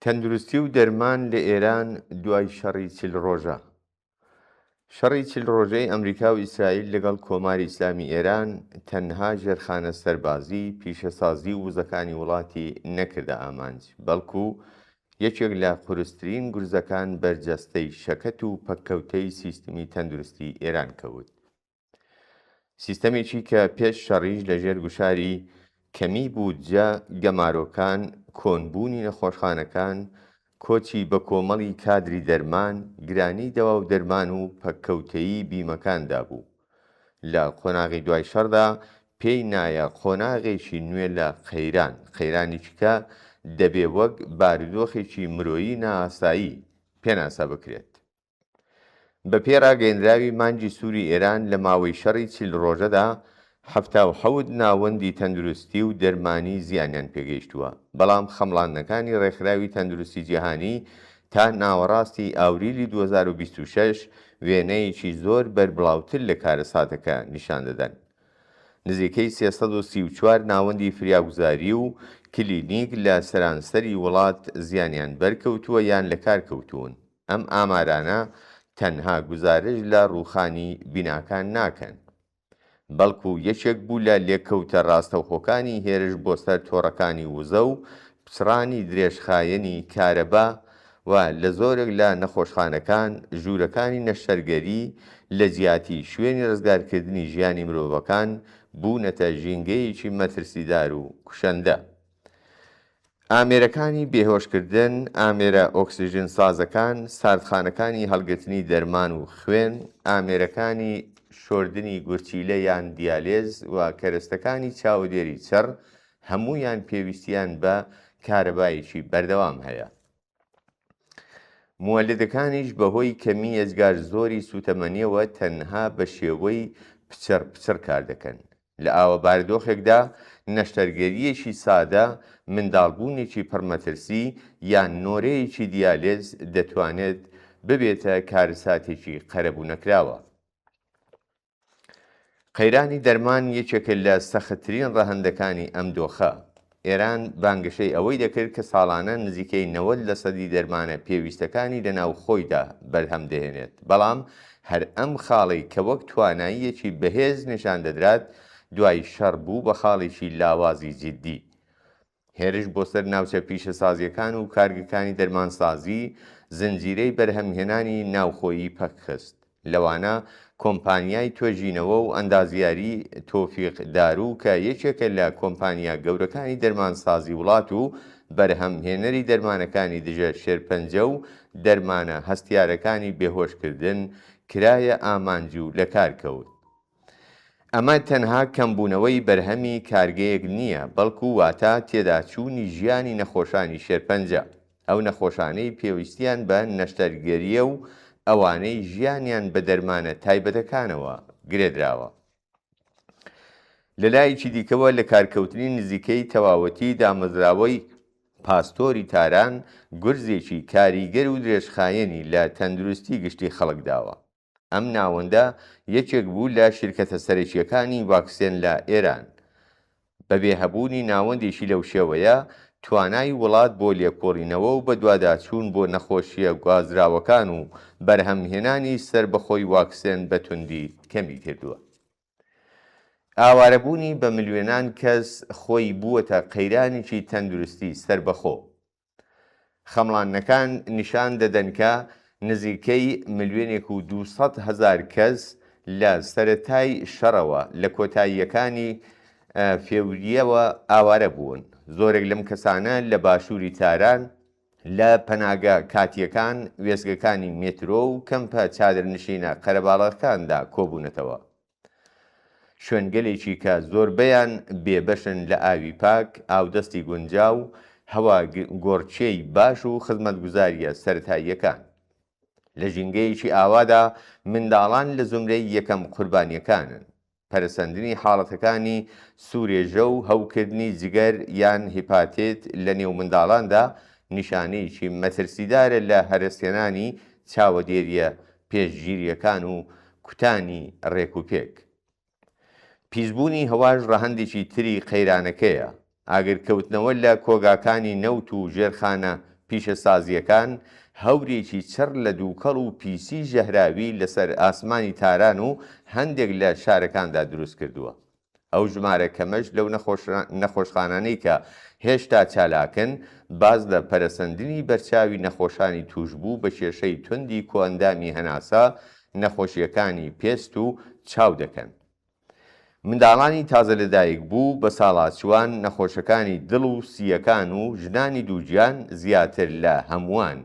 تەندروستی و دەرمان لە ئێران دوای شەڕی چل ڕۆژە. شەڕی چل ڕۆژەی ئەمریکا و ئیسرائیل لەگەڵ کۆماری ئیسلامی ئێران تەنها ژێرخانە سەربازی، پیشەسازی و وزەکانی وڵاتی نەکردە ئامانج، بەڵکو یەکێک لە قورسترین گورزەکان بەر جەستەی شەکەت و پەککەوتەی سیستمی تەندروستی ئێران کەوت. سیستەمێکی کە پێش شەڕیش لەژێر گوشاری کەمیی بودجە، گەمارۆکان، کۆنبوونی نەخۆشخانەکان، کۆچی بەکۆمەڵی کادری دەرمان، گرانیی دەوا و دەرمان و پەککەوتەیی بیمەکاندا بوو. لە قۆناغی دوای شەڕدا پێی نایە قۆناغێکی نوێ لە قەیران، قەیرانێکی کە دەبێ وەک بارودۆخێکی مرۆیی نائاسایی پێناسە بکرێت. بەپێی ڕاگەیەندراوی مانگی سووری ئێران لە ماوەی شەڕی چل ڕۆژەدا 77 ناوەندی تەندروستی و دەرمانی زیانیان پێگەیشتووە، بەڵام خەمڵاندنەکانی ڕێکخراوی تەندروستی جیهانی تا ناوەڕاستی ئاوریلی 2026 وێنەیەکی زۆر بەربڵاوتر لە کارەساتەکە نیشان دەدەن. نزیکەی 334 ناوەندی فریاگوزاری و کلینیک لە سەرانسەری وڵات زیانیان بەرکەوتووە یان لەکارکەوتوون. ئەم ئامارانە تەنها گوزارشت لە ڕووخانی بیناکان ناکەن، بەڵکو یەکێک بوو لە لێکەوتە ڕاستەوخۆکانی هێرش بۆ سەر تۆڕەکانی وزە و پچڕانی درێژخایەنی کارەبا و لە زۆرێک لە نەخۆشخانەکان ژوورەکانی نەشتەرگەری لە جیاتی شوێنی ڕزگارکردنی ژیانی مرۆڤەکان بوونەتە ژینگەیەکی مەترسیدار و کوشەندە. ئامێرەکانی بێهۆشکردن، ئامێرە ئۆکسجین سازەکان، ساردخانەکانی هەڵگرتنی دەرمان و خوێن، ئامێرەکانی شۆردنی گورچیلە یان دیالێز و کەرەستەکانی چاودێری چڕ هەموویان پێویستیان بە کارەبایەکی بەردەوام هەیە. موەلیدەکانیش بەهۆی کەمی یەجگار زۆری سووتەمەنیەوە تەنها بە شێوەی پچڕ پچڕ کار دەکەن. لە ئاوا بارودۆخێکدا نەشتەرگەرییەکی سادە، منداڵبوونێکی پڕمەترسی یان نۆرەیەکی دیالێز دەتوانێت ببێتە کارەساتێکی قەرەبوونەکراوە. قەیرانی دەرمان یەکێکە لە سەختترین ڕەهەندەکانی ئەم دۆخە. ئێران بانگەشەی ئەوەی دەکرد کە ساڵانە نزیکەی 90 لەسەدی دەرمانە پێویستەکانی لە ناوخۆیدا بەرهەم دەهێنێت، بەڵام هەر ئەم خاڵەی کە وەک تواناییەکی بەهێز نیشان دەدرات، دوای شەڕ بوو بە خاڵێکی لاوازی جیددی. هێرش بۆ سەر ناوچە پیشەسازییەکان و کارگەکانی دەرمانسازی، زنجیرەی بەرهەمهێنانی ناوخۆیی پەکخست. لەوانە کۆمپانیای توێژینەوە و ئەندازیاری تۆفیق دارو کە یەکێکە لە کۆمپانیا گەورەکانی دەرمانسازی وڵات و بەرهەمهێنەری دەرمانەکانی دژە شێرپەنجە و دەرمانە هەستیارەکانی بێهۆشکردن، کرایە ئامانج و لەکارکەوت. ئەمە تەنها کەمبوونەوەی بەرهەمی کارگەیەک نییە، بەڵکو واتە تێداچوونی ژیانی نەخۆشانی شێرپەنجە، ئەو نەخۆشانەی پێویستیان بە نەشتەرگەرییە و ئەوانەی ژیانیان بە دەرمانە تایبەتەکانەوە گرێدراوە. لەلایەکی دیکەوە لەکارکەوتنی نزیکەی تەواوەتی دامەزراوەی پاستۆری تاران گورزێکی کاریگەر و درێژخایەنی لە تەندروستی گشتی خەڵک داوە. ئەم ناوەندە یەکێک بوو لە شیرکەتە سەرەکییەکانی واکسێن لە ئێران. بەبێ هەبوونی ناوەندێکی لەو شێوەیە، توانای وڵات بۆ لێکۆڵینەوە و بەدواداچوون بۆ نەخۆشییە گوازراوەکان و بەرهەمهێنانی سەربەخۆی واکسێن بە توندی کەمی کردووە. ئاوارەبوونی بە ملیۆنان کەس خۆی بووەتە قەیرانێکی تەندروستی سەربەخۆ. خەمڵاندنەکان نیشان دەدەن کە نزیکەی ملیۆنێک و 200 هەزار کەس لە سەرەتای شەڕەوە لە کۆتاییەکانی فێورییەوە ئاوارە بوون. زۆرێک لەم کەسانە لە باشووری تاران، لە پەناگە کاتییەکان، وێستگەکانی مێترۆ و کەمپە چادرنشینە قەرەباڵغەکاندا کۆبوونەتەوە. شوێنگەلێکی کە زۆربەیان بێبەشن لە ئاوی پاک، ئاودەستی گونجاو، هەوا گۆڕکێی باش و خزمەتگوزارییە سەرەتاییەکان. لە ژینگەیەکی ئاوادا منداڵان لە زومرەی یەکەم قوربانییەکانن. پەرەسەندنی حاڵەتەکانی سورێژە و هەوکردنی جگەر یان هیپاتیت لە نێو منداڵاندا نیشانەیەکی مەترسیدارە لە هەرەسهێنانی چاوەدێرییە پێشگیرییەکان و کوتانی ڕێکوپێک. پیسبوونی هەواش ڕەهەندێکی تری قەیرانەکەیە. ئاگرکەوتنەوە لە کۆگاکانی نەوت و ژێرخانە. پیشەسازییەکان هەورێکی چڕ لە دووکەڵ و پیسی ژەهراوی لەسەر ئاسمانی تاران و هەندێک لە شارەکاندا دروستکردووە. ئەو ژمارە کەمەش لەو نەخۆشخانانەی کە هێشتا چالاکن، باس لە پەرەسەندنی بەرچاوی نەخۆشانی تووشبوو بە کێشەی توندی کۆئەندامی هەناسە، نەخۆشییەکانی پێست و چاو دەکەن. منداڵانی تازە لەدایکبوو، بەساڵاچووان، نەخۆشەکانی دڵ و سییەکان و ژنانی دووگیان زیاتر لە هەمووان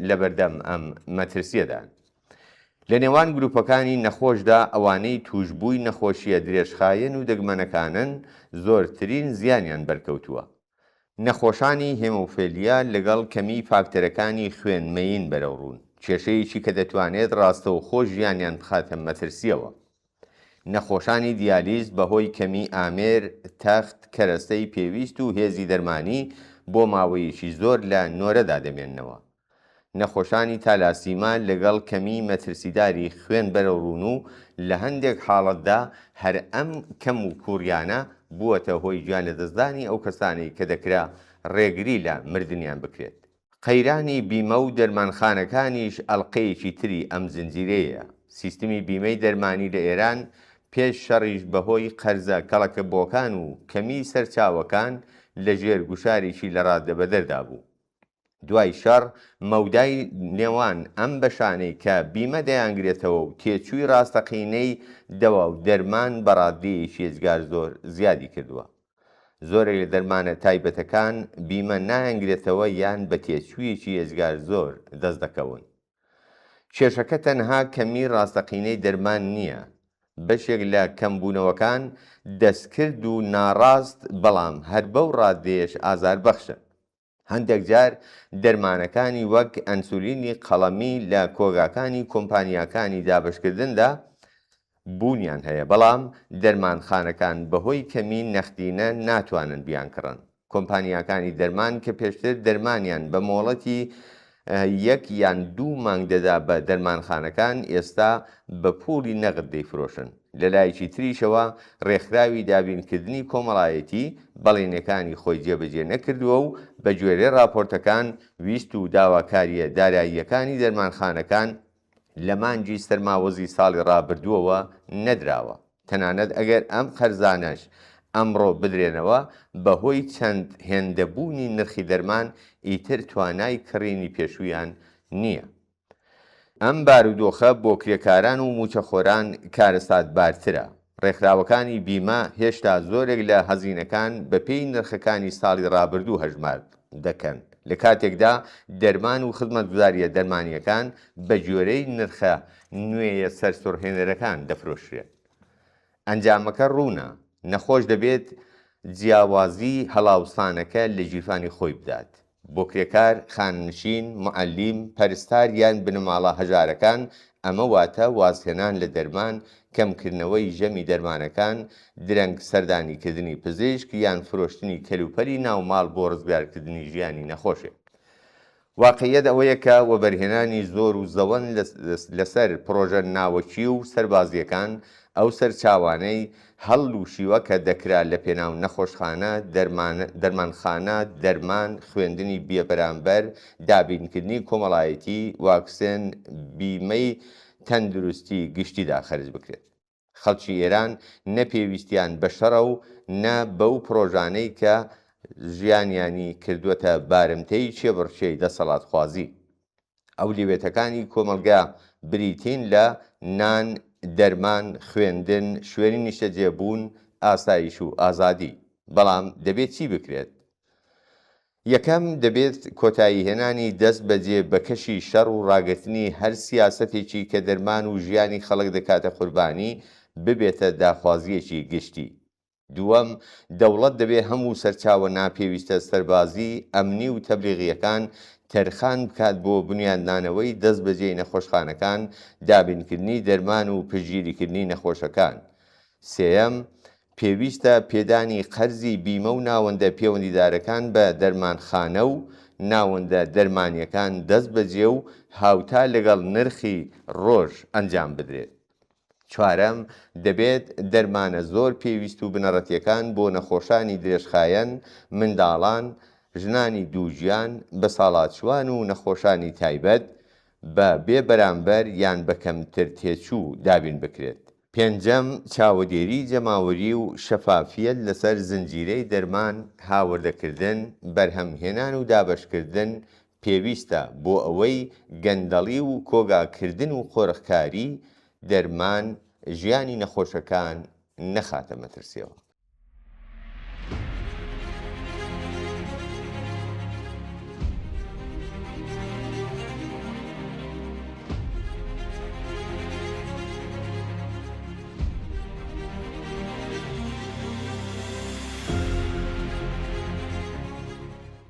لەبەردەم ئەم مەترسییەدان. لە نێوان گروپەکانی نەخۆشدا ئەوانەی تووشبووی نەخۆشییە درێژخایەن و دەگمەنەکانن زۆرترین زیانیان بەرکەوتووە. نەخۆشانی هێمۆفێلیا لەگەڵ کەمیی فاکتەرەکانی خوێن مەیین بەرەوڕوون، کێشەیەکی کە دەتوانێت ڕاستەوخۆ ژیانیان بخاتە مەترسییەوە. نەخۆشانی دیالیز بەهۆی کەمیی ئامێر، تەخت، کەرەستەی پێویست و هێزی دەرمانی بۆ ماوەیەکی زۆر لە نۆرەدا دەمێننەوە. نەخۆشانی تالاسیما لەگەڵ کەمیی مەترسیداری خوێن بەرەوڕوون و لە هەندێک حاڵەتدا هەر ئەم کەم و کووڕیانە بووەتە هۆی گیانلەدەستدانی ئەو کەسانەی کە دەکرا ڕێگری لە مردنیان بکرێت. قەیرانی بیمە و دەرمانخانەکانیش ئەڵقەیەکی تری ئەم زنجیرەیەیە. سیستمی بیمەی دەرمانی لە ئێران پێش شەڕیش بەهۆی قەرزە کەڵەکەبووەکان و کەمیی سەرچاوەکان لەژێر گوشارێکی لەڕادەبەدەردا بوو. دوای شەڕ مەودای نێوان ئەم بەشانەی کە بیمە دەیانگرێتەوە و تێچووی ڕاستەقینەی دەوا و دەرمان بە ڕاددەیەکی ئێجگار زۆر زیادی کردووە. زۆرێک لە دەرمانە تایبەتەکان بیمە نایانگرێتەوە یان بە تێچوویەکی ئێجگار زۆر دەست دەکەون. کێشەکە تەنها کەمی ڕاستەقینەی دەرمان نییە، بەشێک لە کەمبوونەوەکان دەستکرد و ناڕاست بەڵام هەر بەو ڕاددەیەش ئازاربەخشن. هەندێک جار دەرمانەکانی وەک ئەنسولینی قەڵەمی لە کۆگاکانی کۆمپانیاکانی دابەشکردندا بوونیان هەیە، بەڵام دەرمانخانەکان بەهۆی کەمی نەختینە ناتوانن بیانکڕن. کۆمپانیاکانی دەرمان کە پێشتر دەرمانیان بە مۆڵەتی یەک یان دوو مانگ دەدا بە دەرمانخانەکان، ئێستا بە پووڵی نەغد دەیفرۆشن. لەلایەکی تریشەوە ڕێکخراوی دابینکردنی کۆمەڵایەتی بەڵێنیەکانی خۆی جێبەجێ نەکردووە و بەگوێرەی ڕاپۆرتەکان ویست و داواکارییە داراییەکانی دەرمانخانەکان لە مانگی سەرماوەزی ساڵی ڕابردووەوە نەدراوە. تەنانەت ئەگەر ئەم قەرزانەش ئەمڕۆ بدرێنەوە، بەهۆی چەند هێندەبوونی نرخی دەرمان ئیتر توانای کڕینی پێشوویان نییە. ئەم بارودۆخە بۆ کرێکاران و مووچەخۆران کارەساتبارترە. ڕێکخراوەکانی بیمە هێشتا زۆرێک لە هەزینەکان بەپێی نرخەکانی ساڵی ڕابردوو هەژمار دەکەن، لە کاتێکدا دەرمان و خزمەتگوزارییە دەرمانییەکان بەگوێرەی نرخە نوێیە سەرسوڕهێنەرەکان دەفرۆشرێن. ئەنجامەکە ڕوونە، نەخۆش دەبێت جیاوازی هەڵاوسانەکە لە گیرفانی خۆی بدات. بۆ کرێکار، خانەنشین، موعەلیم، پەرستار یان بنەماڵە هەژارەکان، ئەمە واتە وازهێنان لە دەرمان، کەمکردنەوەی ژەمی دەرمانەکان، درەنگ سەردانیکردنی پزیشک یان فرۆشتنی کەلوپەلی ناوماڵ بۆ ڕزگارکردنی ژیانی نەخۆشێک. واقعیەت ئەوەیە کە وەبەرهێنانی زۆر و زەوەند لەسەر پڕۆژە ناوەکی و سەربازییەکان، ئەو سەرچاوانەی هەڵلووشیوە کە دەکرا لەپێناو نەخۆشخانە، دەرمانخانە، دەرمان، خوێندنی بێبەرامبەر، دابینکردنی کۆمەڵایەتی، واکسێن، بیمەی تەندروستی گشتیدا خەرج بکرێت. خەڵکی ئێران نە پێویستیان بە شەڕە و نە بەو پڕۆژانەی کە ژیانیانی کردووەتە بارمتەی کێبڕکێی دەسەڵاتخوازی. ئەولەویەتەکانی کۆمەڵگا بریتین لە نان، دەرمان، خوێندن، شوێنی نیشتەجێبوون، ئاسایش و ئازادی. بەڵام دەبێت چی بکرێت؟ یەکەم، دەبێت کۆتاییهێنانی دەست بەجێ بە کەشی شەڕ و ڕاگرتنی هەر سیاسەتێکی کە دەرمان و ژیانی خەڵک دەکاتە قوربانی، ببێتە داخوازییەکی گشتی. دووەم، دەوڵەت دەبێ هەموو سەرچاوە ناپێویستە سەربازی، ئەمنی و تەبلیغییەکان تەرخان بکات بۆ بنیادنانەوەی دەست بەجێی نەخۆشخانەکان، دابینکردنی دەرمان و پشتگیریکردنی نەخۆشەکان. سێیەم، پێویستە پێدانی قەرزی بیمە و ناوەندە پێوەندیدارەکان بە دەرمانخانە و ناوەندە دەرمانییەکان دەست بەجێ و هاوتا لەگەڵ نرخی ڕۆژ ئەنجام بدرێت. چوارەم، دەبێت دەرمانە زۆر پێویست و بنەڕەتییەکان بۆ نەخۆشانی درێژخایەن، منداڵان، ژنانی دووگیان، بەساڵاچووان و نەخۆشانی تایبەت بە بێ بەرامبەر یان بە کەمتر تێچوو دابین بکرێت. پێنجەم، چاوەدێری جەماوەری و شەفافیەت لەسەر زنجیرەی دەرمان هاوردەکردن، بەرهەمهێنان و دابەشکردن پێویستە بۆ ئەوەی گەندەڵی و کۆگاکردن و قۆرخکاری دەرمان ژیانی نەخۆشەکان نەخاتە مەترسیەوە.